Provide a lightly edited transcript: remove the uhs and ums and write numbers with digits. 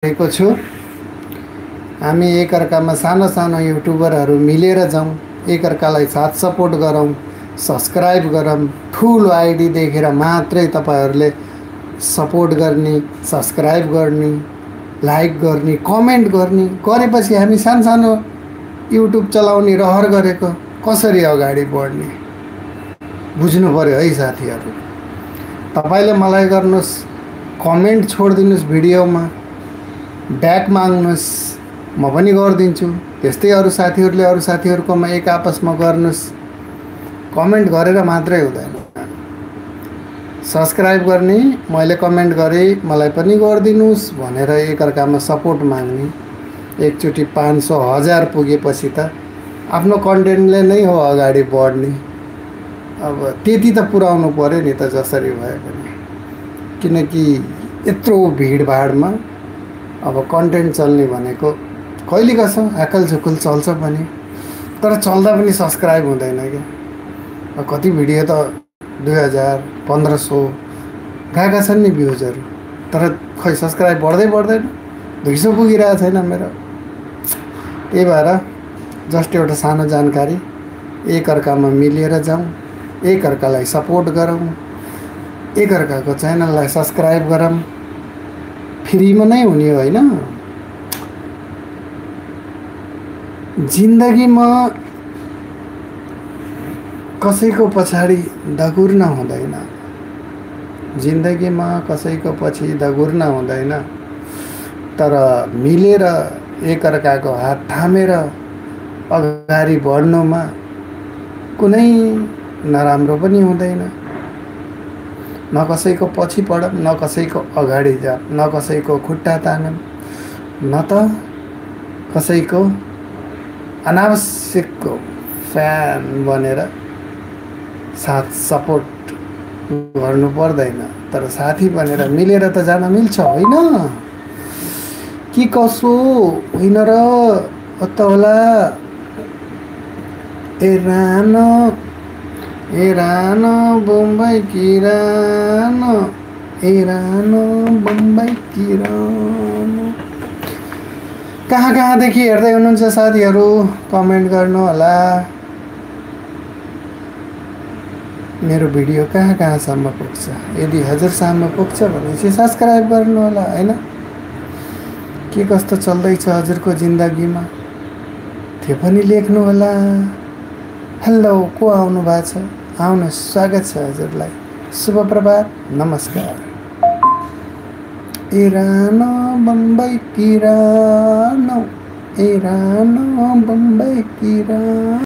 गरेको छु। हामी एकअर्कामा सानो सानो युट्युबरहरू मिलेर जाउँ, एकअर्कालाई साथ सपोर्ट गरौँ, सब्सक्राइब गरौँ। ठुलो आइडी देखेर मात्रै तपाईहरूले सपोर्ट गर्ने, सब्सक्राइब गर्ने, लाइक गर्ने, कमेन्ट गर्ने गरेपछि हामी सानो सानो युट्युब चलाउने रहर गरेको कसरी अगाडि बढ्ने बुझ्नु पर्यो है साथीहरू। तपाईले मलाई गर्नुहोस्, कमेन्ट छोडिदिनुहोस्, भिडियोमा ब्याक माग्नुहोस्, म पनि गरिदिन्छु। त्यस्तै अरू साथीहरूले अरू साथीहरूकोमा एक आपसमा गर्नुहोस्। कमेन्ट गरेर मात्रै हुँदैन, सब्सक्राइब गर्ने, मैले कमेन्ट गरेँ मलाई पनि गरिदिनुहोस् भनेर एकअर्कामा सपोर्ट माग्ने। एकचोटि 500 1000 पुगेपछि त आफ्नो कन्टेन्टले नै हो अगाडि बढ्ने। अब त्यति त पुर्याउनु पर्यो नि त जसरी भए पनि, किनकि यत्रो भिडभाडमा अब कन्टेन्ट चल्ने भनेको कहिले कसो आकल झुकुल चल्छ पनि, तर चल्दा पनि सब्सक्राइब हुँदैन क्या। कति भिडियो त 2000 1500 गएका छन् नि भ्युजहरू, तर खै सब्सक्राइब बढ्दै बढ्दैन, 200 पुगिरहेको छैन मेरो। त्यही भएर जस्ट एउटा सानो जानकारी, एकअर्कामा मिलेर जाउँ, एकअर्कालाई सपोर्ट गरौँ, एकअर्काको च्यानललाई सब्सक्राइब गरौँ। फ्रीमा नै हुने होइन, जिन्दगीमा कसैको पछाडि दगुर्न हुँदैन, जिन्दगीमा कसैको पछि दगुर्न हुँदैन, तर मिलेर एकअर्काको हात थामेर अगाडि बढ्नुमा कुनै नराम्रो पनि हुँदैन। न कसैको पछि पढौँ, न कसैको अगाडि जाऊँ, न कसैको खुट्टा तानौँ, न त कसैको अनावश्यक फ्यान बनेर साथ सपोर्ट गर्नु पर्दैन। तर साथी बनेर मिलेर त जान मिल्छ होइन कि कसो होइन र त होला। ए रानो बम्बई किरानो, ए रानो बम्बई किरानो। कहाँदेखि हेर्दै हुनुहुन्छ साथीहरू, कमेन्ट गर्नु होला। मेरो भिडियो कहाँसम्म पुग्छ, यदि हजुरसम्म पुग्छ भनेपछि सब्सक्राइब गर्नु होला हैन। के कस्तो चल्दैछ हजुरको जिन्दगीमा त्यो पनि लेख्नु होला। हेलो, को आउनु भएको छ, आउनुहोस्, स्वागत छ हजुरलाई। शुभ प्रभात, नमस्कार। ए रानो बम्बई किरानो, ए रानो बम्बई किरानो।